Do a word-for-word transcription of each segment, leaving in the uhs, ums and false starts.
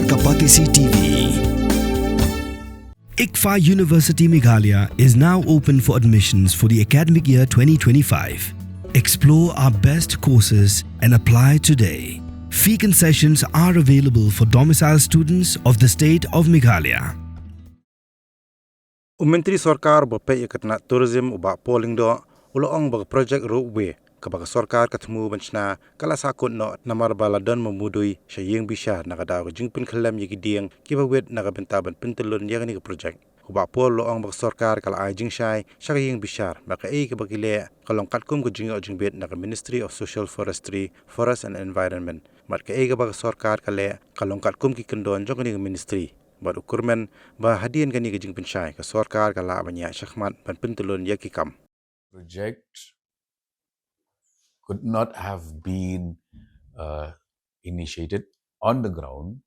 Kapatisi T V. ICFAI University Meghalaya is now open for admissions for the academic year twenty twenty-five. Explore our best courses and apply today. Fee concessions are available for domicile students of the state of Meghalaya. U Myntri Sorkar uba peit ïa ka tnat tourism, u Bah Paul Lyngdoh, u la ong ba ka project ropeway kaba ka sorkar ka thmu ban shna ka la sahkut noh namar ba la don mudui sha ïing bishar na ka daw ka jingpynkhyllem ïa ki dieng kiba wit na ka bynta ban pyntyllun ïa kane ka project. U Bah Paul u la ong ba ka sorkar ka la ai jingshai sha ka ïing bishar ba kaei kaba ki leh ka long katkum ka jingïoh jingbit na ka Ministry of Social Forestry, Forest and Environment. Bad kaei kaba ka sorkar ka leh ka long katkum ki kyndon jong kane ka ministry. Bad u kyrmen ba hadien kane ka jingpynshai ka sorkar ka lah ban ïaid shakhmat ban pyntyllun ïa ki kam. Project could not have been uh, initiated on the ground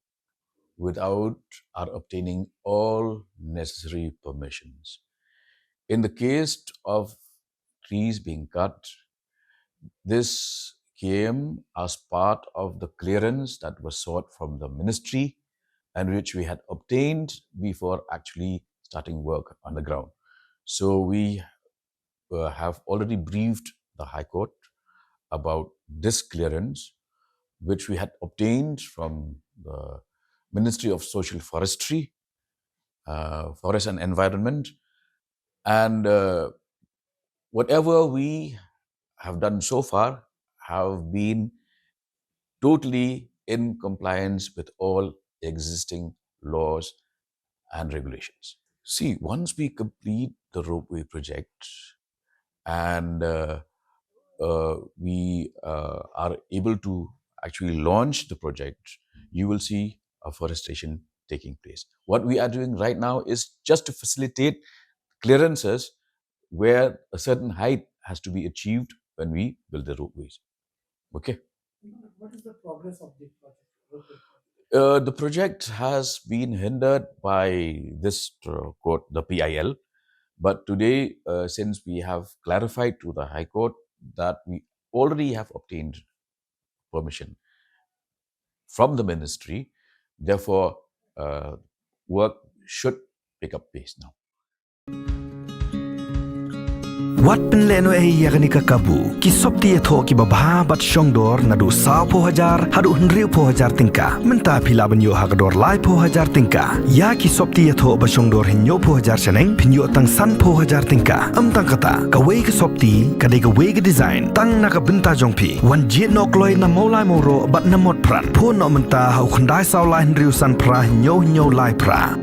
without our obtaining all necessary permissions. In the case of trees being cut, this came as part of the clearance that was sought from the ministry and which we had obtained before actually starting work on the ground. So we uh, have already briefed the High Court about this clearance, which we had obtained from the Ministry of Social Forestry, uh, Forest and Environment, and uh, whatever we have done so far have been totally in compliance with all existing laws and regulations. See, once we complete the ropeway project and uh, uh, we uh, are able to actually launch the project, you will see afforestation taking place. What we are doing right now is just to facilitate clearances where a certain height has to be achieved when we build the ropeways. Okay. What is the progress of the project? Uh, the project has been hindered by this uh, court, the P I L. But today, uh, since we have clarified to the High Court that we already have obtained permission from the ministry, therefore, uh, work should pick up pace now. Wat pynlehnohei ïa kane ka kabu. Ki sopti ïathoh kiba bha bad shongdor naduh sawphew hajar haduh hynriewphew hajar tyngka. Mynta phi lah ban ïoh ha ka dor laiphew hajar tyngka. Ïa ki sopti ïathoh ba shongdor hynñiewphew hajar shaneng phin ïoh tang sanphew hajar tyngka. Ym tang kata, kawei ka sopti ka dei kawei ka design tang na ka bynta jong phi. Wan jied noh kloi na Mawlai Mawroh bad na Motphran. Phone noh mynta ha u khyndai saw lai hynriew san phra hynñiew hynñiew lai phra.